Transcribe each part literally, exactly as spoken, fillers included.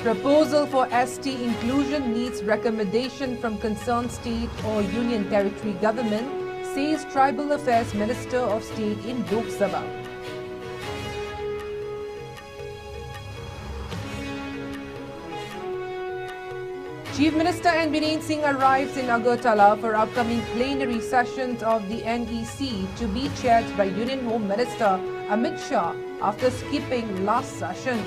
Proposal for S T inclusion needs recommendation from concerned state or union territory government, says Tribal Affairs Minister of State in Lok Sabha. Chief Minister N Biren Singh arrives in Agartala for upcoming plenary sessions of the N E C, to be chaired by Union Home Minister Amit Shah after skipping last session.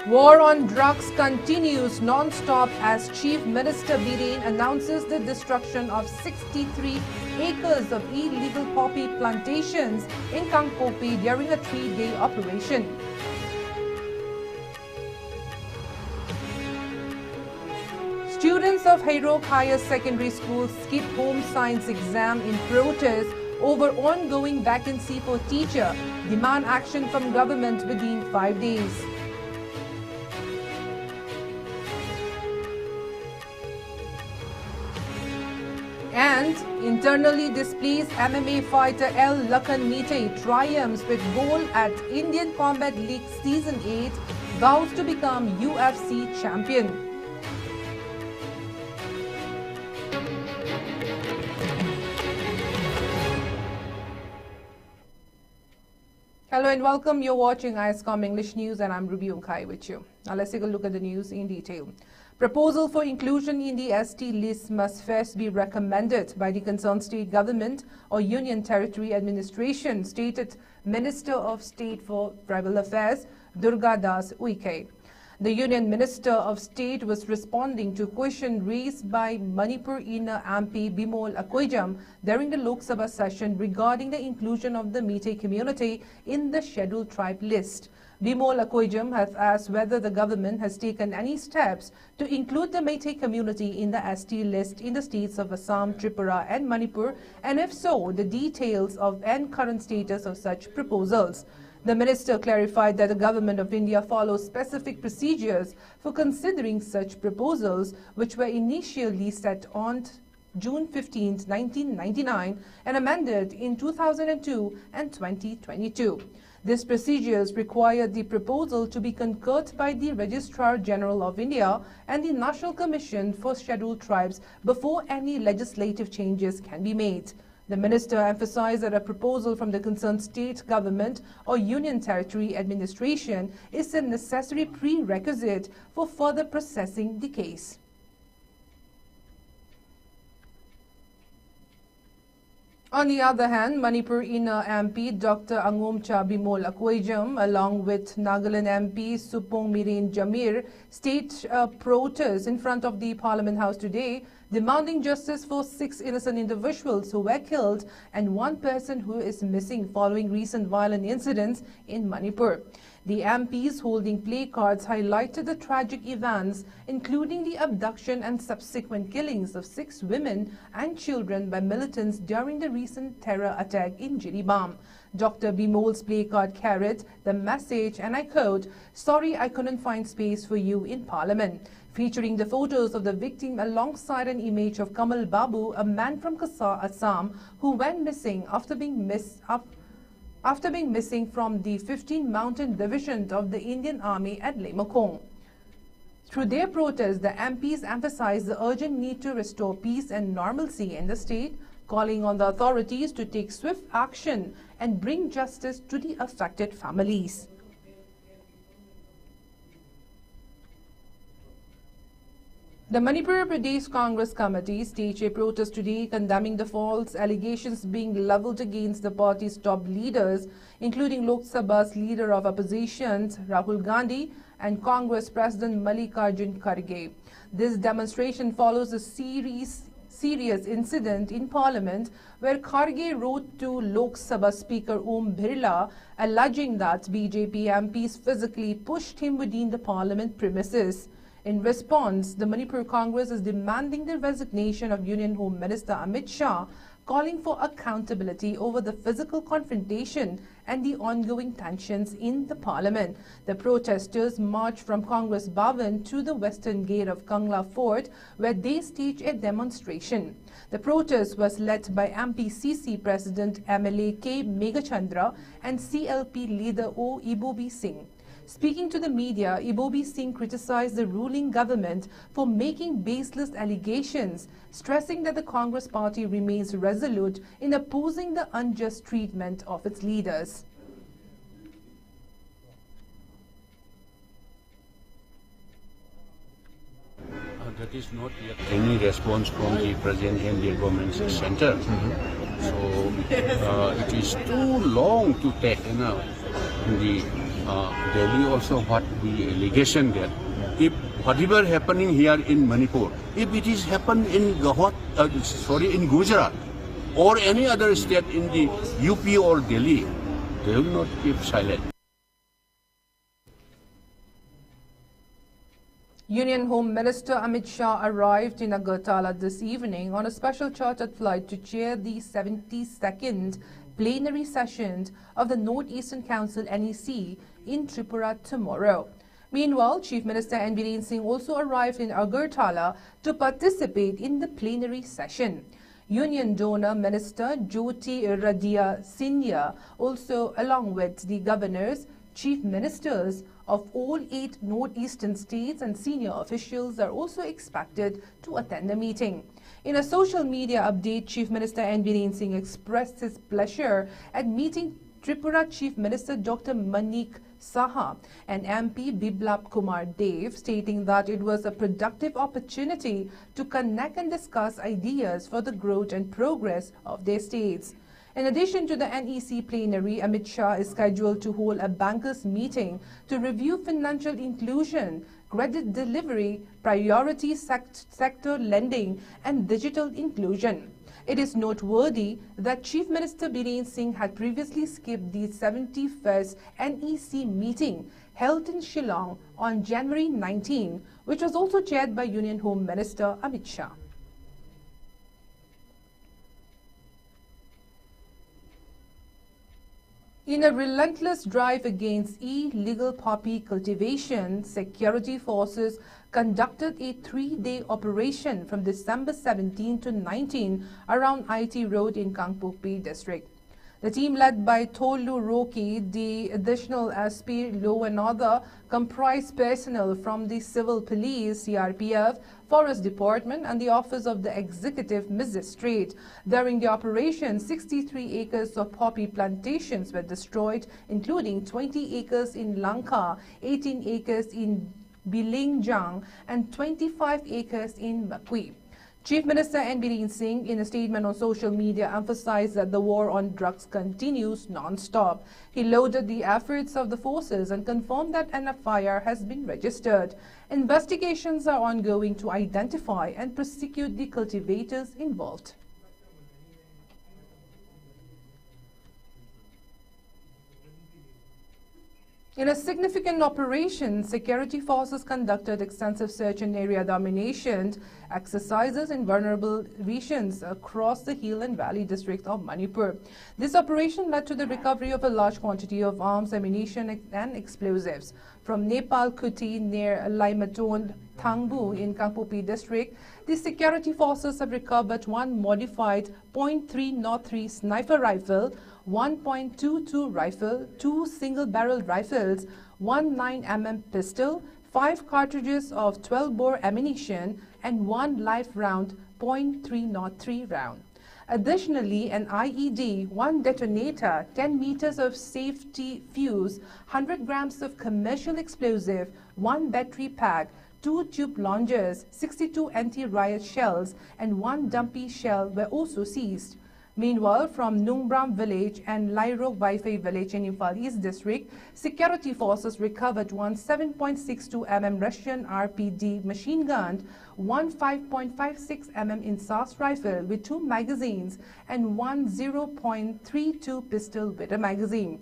War on drugs continues non-stop as Chief Minister Biren announces the destruction of sixty-three acres of illegal poppy plantations in Kangpokpi during a three-day operation. Students of Heirok Higher Secondary School skip home science exam in protest over ongoing vacancy for teacher, demand action from government within five days. And internally displaced M M A fighter L Lakhan Meitei triumphs with gold at Indian Combat League Season eight, vows to become U F C champion. Hello and welcome. You're watching ISCOM English News and I'm Ruby Unkhai with you. Now let's take a look at the news in detail. Proposal for inclusion in the S T list must first be recommended by the concerned state government or union territory administration, stated Minister of State for Tribal Affairs Durga Das Uikey. The Union Minister of State was responding to question raised by Manipur Inner M P Bimol Akoijam during the Lok Sabha session regarding the inclusion of the Meitei community in the Scheduled Tribe list. Bimol Akoijam has asked whether the government has taken any steps to include the Meitei community in the S T list in the states of Assam, Tripura and Manipur, and if so, the details of and current status of such proposals. The minister clarified that the Government of India follows specific procedures for considering such proposals, which were initially set on June fifteenth, nineteen ninety-nine, and amended in two thousand two and twenty twenty-two. These procedures required the proposal to be concurred by the Registrar General of India and the National Commission for Scheduled Tribes before any legislative changes can be made. The minister emphasized that a proposal from the concerned state government or union territory administration is a necessary prerequisite for further processing the case. On the other hand, Manipur Inner M P Doctor Angomcha Bimol Akoijam, along with Nagaland M P Supong Mirin Jamir, stage a protest in front of the Parliament House today, demanding justice for six innocent individuals who were killed and one person who is missing following recent violent incidents in Manipur. The M Ps holding placards highlighted the tragic events, including the abduction and subsequent killings of six women and children by militants during the recent terror attack in Jiribam. Doctor Bimol's placard carried the message, and I quote, "Sorry I couldn't find space for you in Parliament," featuring the photos of the victim alongside an image of Kamal Babu, a man from Kasa, Assam, who went missing after being mis-, af-, after being missing from the fifteenth Mountain Division of the Indian Army at Leimakhong. Through their protest, the M Ps emphasized the urgent need to restore peace and normalcy in the state, calling on the authorities to take swift action and bring justice to the affected families. The Manipur Pradesh Congress Committee staged a protest today condemning the false allegations being leveled against the party's top leaders, including Lok Sabha's leader of opposition, Rahul Gandhi, and Congress President Mallikarjun Kharge. This demonstration follows a series, serious incident in Parliament where Kharge wrote to Lok Sabha Speaker Om Birla, alleging that B J P M Ps physically pushed him within the Parliament premises. In response, the Manipur Congress is demanding the resignation of Union Home Minister Amit Shah, calling for accountability over the physical confrontation and the ongoing tensions in the parliament. The protesters marched from Congress Bhavan to the western gate of Kangla Fort, where they staged a demonstration. The protest was led by M P C C President M L A K Meghachandra and C L P leader O Ibobi Singh. Speaking to the media, Ibobi Singh criticized the ruling government for making baseless allegations, stressing that the Congress party remains resolute in opposing the unjust treatment of its leaders. Uh, that is not yet any response from the president and the government center. So uh, it is too long to take, you know, the uh, Delhi also what the allegation there. If whatever happening here in Manipur, if it is happened in Guwahati, uh, sorry, in Gujarat or any other state in the U P or Delhi, they will not keep silent. Union Home Minister Amit Shah arrived in Agartala this evening on a special chartered flight to chair the seventy-second plenary session of the North Eastern Council, N E C, in Tripura tomorrow. Meanwhile, Chief Minister N Biren Singh also arrived in Agartala to participate in the plenary session. Union DoNER Minister Jyotiraditya Scindia, also along with the governors, chief ministers of all eight northeastern states and senior officials, are also expected to attend the meeting. In a social media update, Chief Minister N Biren Singh expressed his pleasure at meeting Tripura Chief Minister Doctor Manik Saha and M P Biplab Kumar Deb, stating that it was a productive opportunity to connect and discuss ideas for the growth and progress of their states. In addition to the N E C plenary, Amit Shah is scheduled to hold a bankers' meeting to review financial inclusion, credit delivery, priority sect- sector lending, and digital inclusion. It is noteworthy that Chief Minister Biren Singh had previously skipped the seventy-first N E C meeting held in Shillong on January nineteen, which was also chaired by Union Home Minister Amit Shah. In a relentless drive against illegal poppy cultivation, security forces conducted a three-day operation from December seventeen to nineteen around I T Road in Kangpokpi district. The team, led by Tholu Roki, the additional S P, Lo and Order, comprised personnel from the Civil Police, C R P F, Forest Department, and the Office of the Executive Magistrate. During the operation, sixty-three acres of poppy plantations were destroyed, including twenty acres in Langkha, eighteen acres in Bilingjang, and twenty-five acres in Makui. Chief Minister N Biren Singh, in a statement on social media, emphasized that the war on drugs continues non-stop. He lauded the efforts of the forces and confirmed that an F I R has been registered. Investigations are ongoing to identify and prosecute the cultivators involved. In a significant operation, security forces conducted extensive search and area domination exercises in vulnerable regions across the hill and valley district of Manipur. This operation led to the recovery of a large quantity of arms, ammunition, and explosives. From Nepal Khuti near Laimaton Thangbu in Kangpokpi district, the security forces have recovered one modified point three nought three sniper rifle, one point two two rifle, two single-barrel rifles, one nine M M pistol, five cartridges of twelve-bore ammunition, and one live round point three nought three round. Additionally, an I E D, one detonator, ten meters of safety fuse, hundred grams of commercial explosive, one battery pack, two tube launchers, sixty-two anti-riot shells, and one dumpy shell were also seized. Meanwhile, from Nungbram village and Lairok Vaiphei village in Imphal East district, security forces recovered one seven point six two M M Russian R P D machine gun, one five point five six M M INSAS rifle with two magazines, and one zero point three two pistol with a magazine.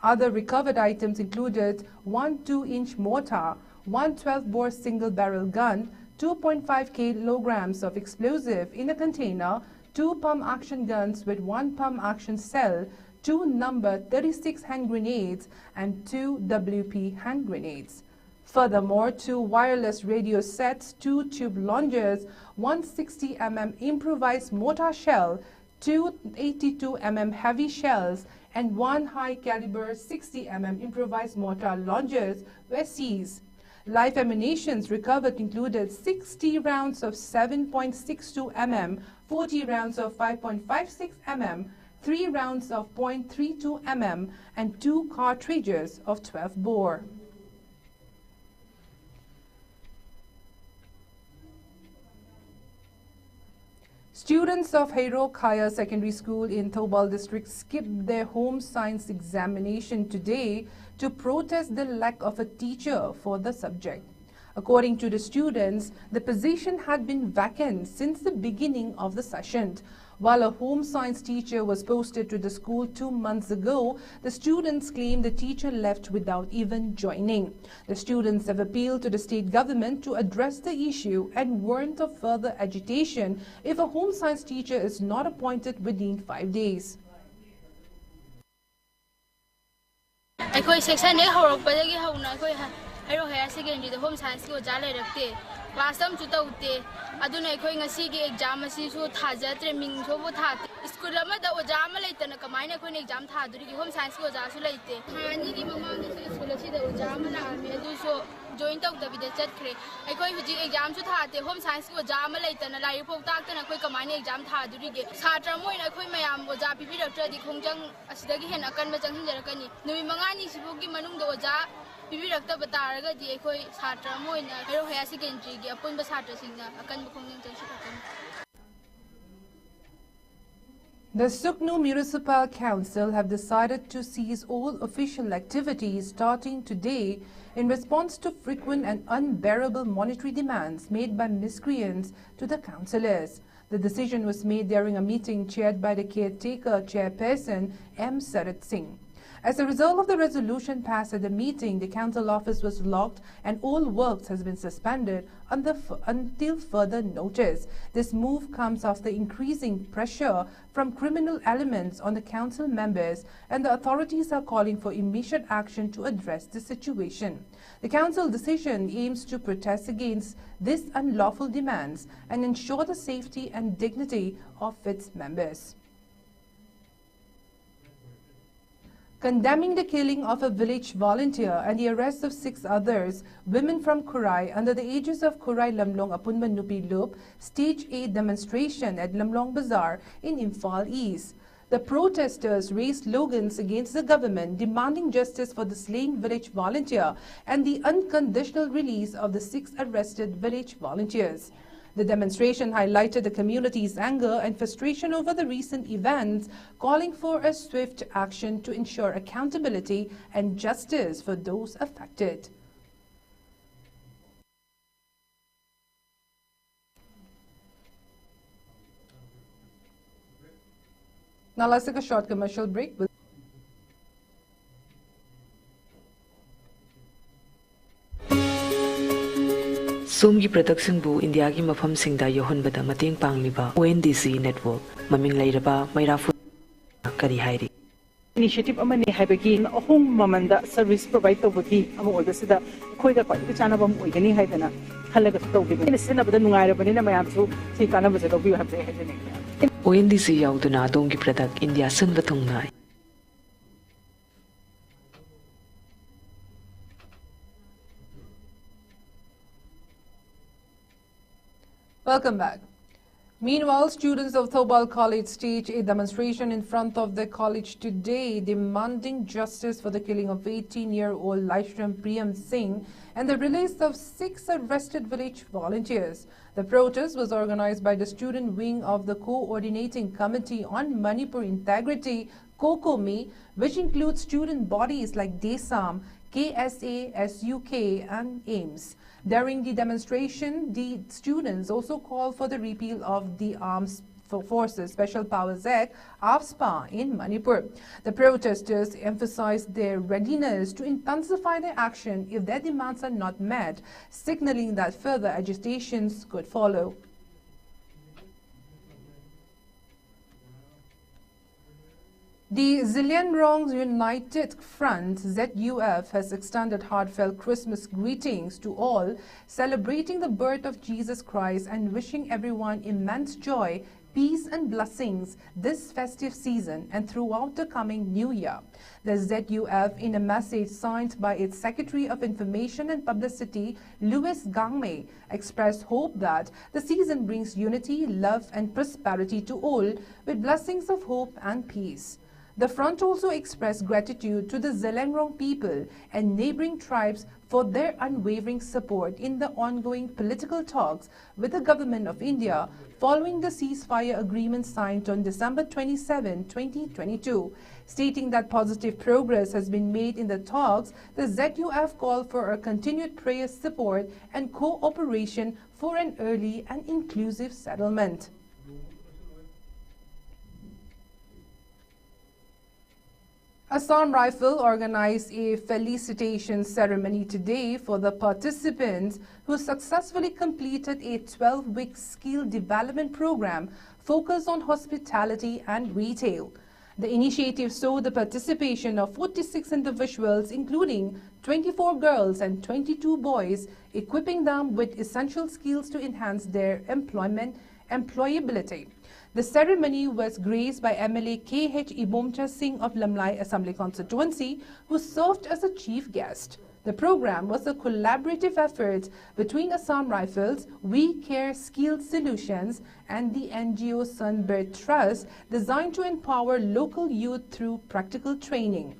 Other recovered items included one two-inch mortar, one twelve-bore single-barrel gun, two point five kilograms of explosive in a container, two pump action guns with one pump action shell, two number thirty-six hand grenades, and two W P hand grenades. Furthermore, two wireless radio sets, two tube launchers, one sixty millimeter improvised mortar shell, two eighty-two millimeter heavy shells, and one high caliber sixty millimeter improvised mortar launchers were seized. Live ammunitions recovered included sixty rounds of seven point six two millimeter, forty rounds of five point five six millimeter, three rounds of point three two millimeter, and two cartridges of twelve bore. Students of Heirok Higher Secondary School in Thoubal District skipped their home science examination today to protest the lack of a teacher for the subject. According to the students, the position had been vacant since the beginning of the session. While a home science teacher was posted to the school two months ago, the students claim the teacher left without even joining. The students have appealed to the state government to address the issue and warned of further agitation if a home science teacher is not appointed within five days. ꯑꯩꯈꯣꯏ section ꯍꯦꯛ ꯍꯧꯔꯛꯄꯗꯒꯤ ꯍꯧꯅ ꯑꯩꯈꯣꯏ ꯍꯩꯔꯣꯛ higher ꯁꯦꯀꯦꯟꯗꯔꯤꯗ home ꯁꯥꯏꯟꯁꯀꯤ ꯑꯣꯖꯥ ꯂꯩꯔꯛꯇꯦ꯫ Class ꯑꯃꯁꯨ ꯇꯧꯗꯦ꯫ ꯑꯗꯨꯅ ꯑꯩꯈꯣꯏ ꯉꯁꯤꯒꯤ ꯑꯦꯛꯖꯥꯝ ꯑꯁꯤꯁꯨ ꯊꯥꯖꯗ꯭ꯔꯦ, ꯃꯤꯡ ꯁꯨꯕꯨ ꯊꯥꯗꯦ꯫ ꯁ꯭ꯀꯨꯜ ꯑꯃꯗ ꯑꯣꯖꯥ ꯑꯃ ꯂꯩꯇꯅ ꯀꯃꯥꯏꯅ ꯑꯩꯈꯣꯏꯅ ꯑꯦꯛꯖꯥꯝ ꯊꯥꯗꯣꯔꯤꯒꯦ? ꯍꯣꯝ ꯁꯥꯏꯟꯁꯀꯤ ꯑꯣꯖꯥꯁꯨ ꯂꯩꯇꯦ꯫ ꯊꯥ ꯑꯅꯤꯒꯤ ꯃꯃꯥꯡꯗꯁꯨ ꯁ꯭ꯀꯨꯜ ꯑꯁꯤꯗ ꯑꯣꯖꯥ ꯑꯃ ꯂꯥꯛꯑꯝꯃꯤ, ꯑꯗꯨꯁꯨ ꯖꯣꯏꯟ ꯇꯧꯗꯕꯤꯗ ꯆꯠꯈ꯭ꯔꯦ꯫ ꯑꯩꯈꯣꯏ ꯍꯧꯖꯤꯛ ꯑꯦꯛꯖꯥꯝꯁꯨ ꯊꯥꯗꯦ, ꯍꯣꯝ ꯁꯥꯏꯟꯁꯀꯤ ꯑꯣꯖꯥ ꯑꯃ ꯂꯩꯇꯅ ꯂꯥꯏꯔꯤꯛ ꯐꯥꯎ ꯇꯥꯛꯇꯅ ꯑꯩꯈꯣꯏ ꯀꯃꯥꯏꯅ ꯑꯦꯛꯖꯥꯝ ꯊꯥꯗꯣꯔꯤꯒꯦ? ꯁꯥꯇ꯭ꯔ ꯑꯃ ꯑꯣꯏꯅ ꯑꯩꯈꯣꯏ ꯃꯌꯥꯝ ꯑꯣꯖꯥ ꯄꯤꯕꯤꯔꯛꯇ꯭ꯔꯗꯤ ꯈꯣꯡꯖꯪ ꯑꯁꯤꯗꯒꯤ ꯍꯦꯟꯅ ꯑꯀꯟꯕ ꯆꯪꯁꯤꯟꯖꯔꯛꯀꯅꯤ꯫ ꯅꯨꯃꯤꯠ ꯃꯉꯥꯅꯤ ꯁꯤꯐꯥꯎꯒꯤ ꯃꯅꯨꯡꯗ ꯑꯣꯖꯥ ꯄꯤꯕꯤꯔꯛꯇꯕ ꯇꯥꯔꯒꯗꯤ ꯑꯩꯈꯣꯏ ꯁꯥꯇ꯭ꯔ ꯑꯃ ꯑꯣꯏꯅ ꯍꯩꯔꯣꯛ ꯍꯥꯌꯔ ꯁꯦꯀꯦꯟꯗꯔꯤꯒꯤ ꯑꯄꯨꯟꯕ ꯁꯥꯇ꯭ꯔꯁꯤꯡꯅ ꯑꯀꯟꯕ ꯈꯣꯡꯖꯪ ꯆꯪꯁꯤꯜꯂꯛꯀꯅꯤ꯫ The Sugnu Municipal Council have decided to cease all official activities starting today in response to frequent and unbearable monetary demands made by miscreants to the councillors. The decision was made during a meeting chaired by the caretaker chairperson M Sarat Singh. As a result of the resolution passed at the meeting, the council office was locked and all works has been suspended under f- until further notice. This move comes after increasing pressure from criminal elements on the council members, and the authorities are calling for immediate action to address the situation. The council decision aims to protest against these unlawful demands and ensure the safety and dignity of its members. Condemning the killing of a village volunteer and the arrest of six others, women from Khurai, under the aegis of Khurai Lamlong Apunba Nupi Lup, staged a demonstration at Lamlong Bazaar in Imphal East. The protesters raised slogans against the government, demanding justice for the slain village volunteer and the unconditional release of the six arrested village volunteers. The demonstration highlighted the community's anger and frustration over the recent events, calling for a swift action to ensure accountability and justice for those affected. Now let's take a short commercial break. We'll ꯁꯣꯝꯒꯤ ꯄ꯭ꯔꯗꯛꯁꯤꯡꯕꯨ ꯏꯟꯗꯤꯌꯥꯒꯤ ꯃꯐꯝꯁꯤꯡꯗ ꯌꯧꯍꯟꯕꯗ ꯃꯇꯦꯡ ꯄꯥꯡꯂꯤꯕ ꯑꯣ N D ꯁꯤ network ꯃꯃꯤꯡ ꯂꯩꯔꯕ ꯃꯩꯔꯥ ꯐꯨ ꯀꯔꯤ ꯍꯥꯏꯔꯤ? ꯏꯅꯤꯁꯤꯌꯦꯇꯤꯚ ꯑꯃꯅꯤ ꯍꯥꯏꯕꯒꯤ ꯑꯍꯣꯡꯕ ꯃꯃꯜꯗ ꯁꯔꯚꯤꯁ ꯄ꯭ꯔꯣꯚꯥꯏꯗ ꯇꯧꯕꯒꯤ ꯑꯃ ꯑꯣꯏꯕꯁꯤꯗ ꯑꯩꯈꯣꯏꯗ ꯈ꯭ꯋꯥꯏꯗꯒꯤ ꯆꯥꯟꯅꯕ ꯑꯃ ꯑꯣꯏꯒꯅꯤ ꯍꯥꯏꯗꯅ ꯈꯜꯂꯒꯁꯨ ꯇꯧꯕꯤꯕꯅꯤ꯫ ꯑꯩꯅ ꯁꯤꯖꯤꯟꯅꯕꯗ ꯅꯨꯡꯉꯥꯏꯔꯕꯅꯤꯅ ꯃꯌꯥꯝꯁꯨ ꯁꯤ ꯀꯥꯟꯅꯕꯁꯦ ꯂꯧꯕꯤꯌꯨ ꯍꯥꯏꯕꯁꯦ ꯑꯩ ꯍꯥꯏꯖꯅꯤꯡꯉꯤ꯫ ꯑꯣ ꯑꯦꯟ ꯗꯤ ꯁꯤ ꯌꯥꯎꯗꯨꯅ ꯑꯗꯣꯝꯒꯤ ꯄ꯭ꯔꯗꯛ ꯏꯟꯗꯤꯌꯥ ꯁꯤꯟꯕ ꯊꯨꯡꯅ Welcome back. Meanwhile, students of Thoubal College staged a demonstration in front of the college today demanding justice for the killing of eighteen-year-old Laishram Priyam Singh and the release of six arrested village volunteers. The protest was organized by the student wing of the Coordinating Committee on Manipur Integrity, COCOMI, which includes student bodies like DESAM, K S A, S U K, and AIMS. During the demonstration, the students also called for the repeal of the Arms Forces Special Powers Act, AFSPA, in Manipur. The protesters emphasized their readiness to intensify their action if their demands are not met, signaling that further agitations could follow. The Zeliangrong United Front, Z U F, has extended heartfelt Christmas greetings to all, celebrating the birth of Jesus Christ and wishing everyone immense joy, peace and blessings this festive season and throughout the coming new year. The Z U F, in a message signed by its Secretary of Information and Publicity, Louis Gangme, expressed hope that the season brings unity, love and prosperity to all, with blessings of hope and peace. The front also expressed gratitude to the Zeliangrong people and neighboring tribes for their unwavering support in the ongoing political talks with the Government of India following the ceasefire agreement signed on December twenty-seven, twenty twenty-two. Stating that positive progress has been made in the talks, the Z U F called for a continued prayer, support and cooperation for an early and inclusive settlement. Assam Rifle organized a felicitation ceremony today for the participants who successfully completed a twelve-week skill development program focused on hospitality and retail. The initiative saw the participation of forty-six individuals, including twenty-four girls and twenty-two boys, equipping them with essential skills to enhance their employment employability. The ceremony was graced by M L A K H Ibomcha Singh of Lamlai Assembly Constituency, who served as a chief guest. The program was a collaborative effort between Assam Rifles, We Care Skilled Solutions, and the N G O Sunbird Trust, designed to empower local youth through practical training.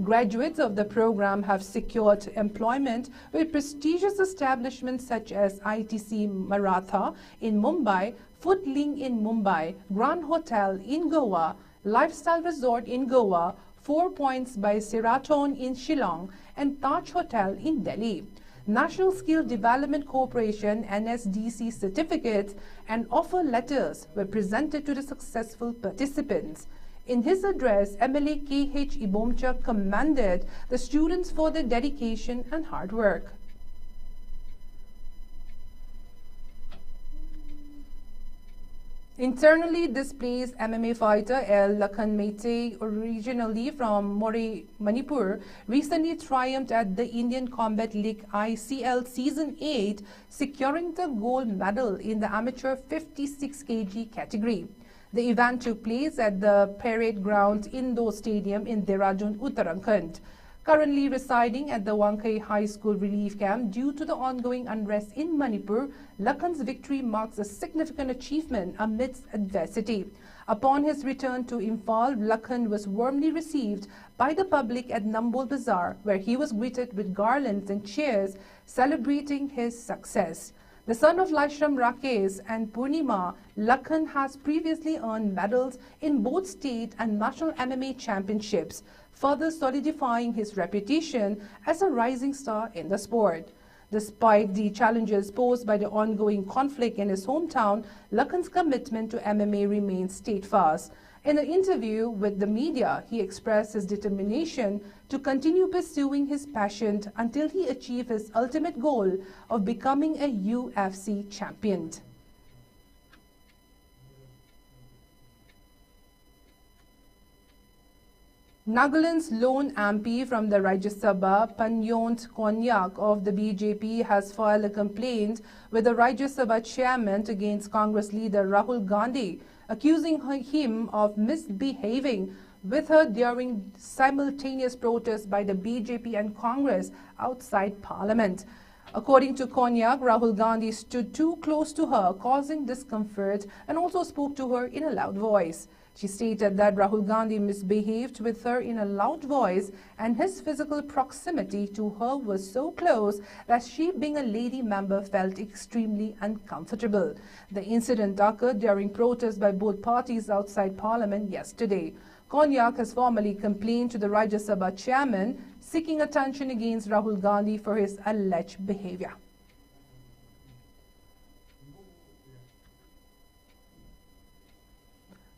Graduates of the program have secured employment with prestigious establishments such as I T C Maratha in Mumbai, Footling in Mumbai, Grand Hotel in Goa, Lifestyle Resort in Goa, Four Points by Sheraton in Shillong, and Taj Hotel in Delhi. National Skill Development Corporation, N S D C certificates and offer letters were presented to the successful participants. In his address, M L A K H Ibomcha commended the students for their dedication and hard work. Internally displaced M M A fighter L Lakhan Meitei, originally from Moreh, Manipur, recently triumphed at the Indian Combat League I C L Season eight, securing the gold medal in the amateur fifty-six K G category. The event took place at the Parade Grounds Indoor Stadium in Dehradun, Uttarakhand. Currently residing at the Wangkhei High School relief camp due to the ongoing unrest in Manipur, Lakhan's victory marks a significant achievement amidst adversity. Upon his return to Imphal, Lakhan was warmly received by the public at Nambol Bazaar, where he was greeted with garlands and cheers, celebrating his success. The son of Laishram Rakesh and Purnima, Lakhan has previously earned medals in both state and national M M A championships, further solidifying his reputation as a rising star in the sport. Despite the challenges posed by the ongoing conflict in his hometown, Lakhan's commitment to M M A remains steadfast. In an interview with the media, he expressed his determination to continue pursuing his passion until he achieves his ultimate goal of becoming a U F C champion. Nagaland's lone M P from the Rajya Sabha, Panyont Konyak of the B J P, has filed a complaint with the Rajya Sabha chairman against Congress leader Rahul Gandhi, accusing her, him of misbehaving with her during simultaneous protests by the B J P and Congress outside Parliament. According to Konyak, Rahul Gandhi stood too close to her, causing discomfort, and also spoke to her in a loud voice. She stated that Rahul Gandhi misbehaved with her in a loud voice, and his physical proximity to her was so close that she, being a lady member, felt extremely uncomfortable. The incident occurred during protests by both parties outside Parliament yesterday. Konyak has formally complained to the Rajya Sabha chairman, seeking attention against Rahul Gandhi for his alleged behavior.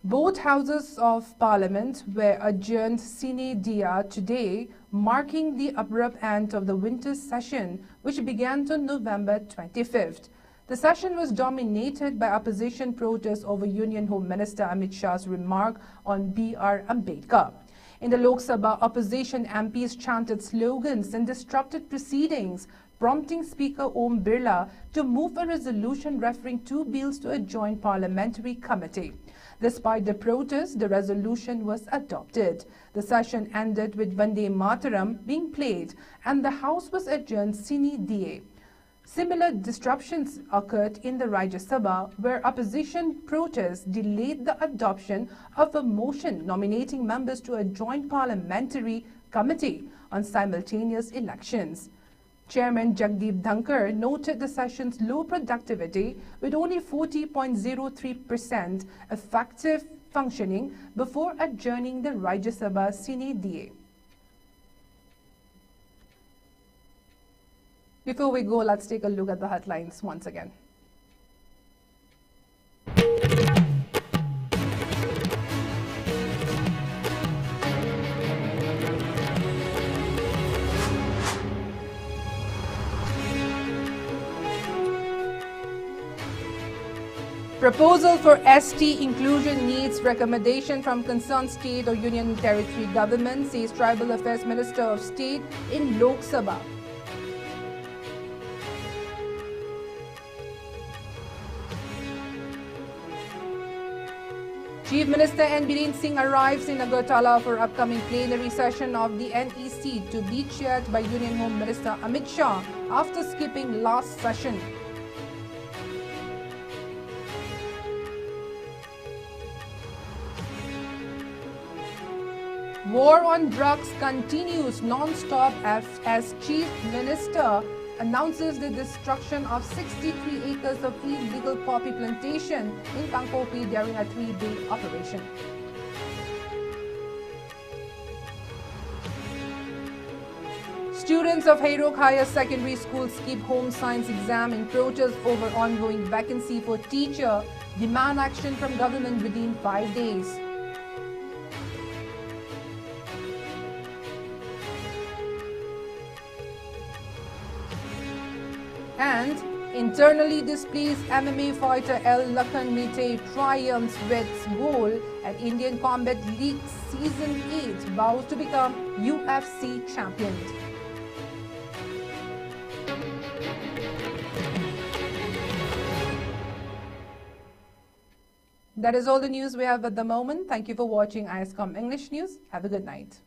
Both houses of parliament were adjourned sine die today, marking the abrupt end of the winter session, which began on November twenty-fifth. The session was dominated by opposition protests over Union Home Minister Amit Shah's remark on B R Ambedkar. In the Lok Sabha, opposition M Ps chanted slogans and disrupted proceedings, prompting Speaker Om Birla to move a resolution referring two bills to a joint parliamentary committee. Despite the protests, the resolution was adopted. The session ended with Vande Mataram being played, and the House was adjourned sine die. Similar disruptions occurred in the Rajya Sabha, where opposition protests delayed the adoption of a motion nominating members to a joint parliamentary committee on simultaneous elections. Chairman Jagdeep Dhankhar noted the session's low productivity, with only forty point zero three percent effective functioning, before adjourning the Rajya Sabha sine die. Before we go, let's take a look at the headlines once again. Proposal for S T inclusion needs recommendation from concerned state or union territory government, says Tribal Affairs Minister of State in Lok Sabha. Chief Minister N Biren Singh arrives in Agartala for upcoming plenary session of the N E C, to be chaired by Union Home Minister Amit Shah after skipping last session. War on drugs continues non-stop as, as Chief Minister announces the destruction of sixty-three acres of illegal poppy plantation in Kangpokpi during a three-day operation. Students of Heirok Higher Secondary School skip home science exam in protest over ongoing vacancy for teacher. Demand action from government within five days. And internally displaced M M A fighter L Lakhan Mite triumphs with gold at Indian Combat League Season eight, vows to become U F C champion. That is all the news we have at the moment. Thank you for watching I S com English News. Have a good night.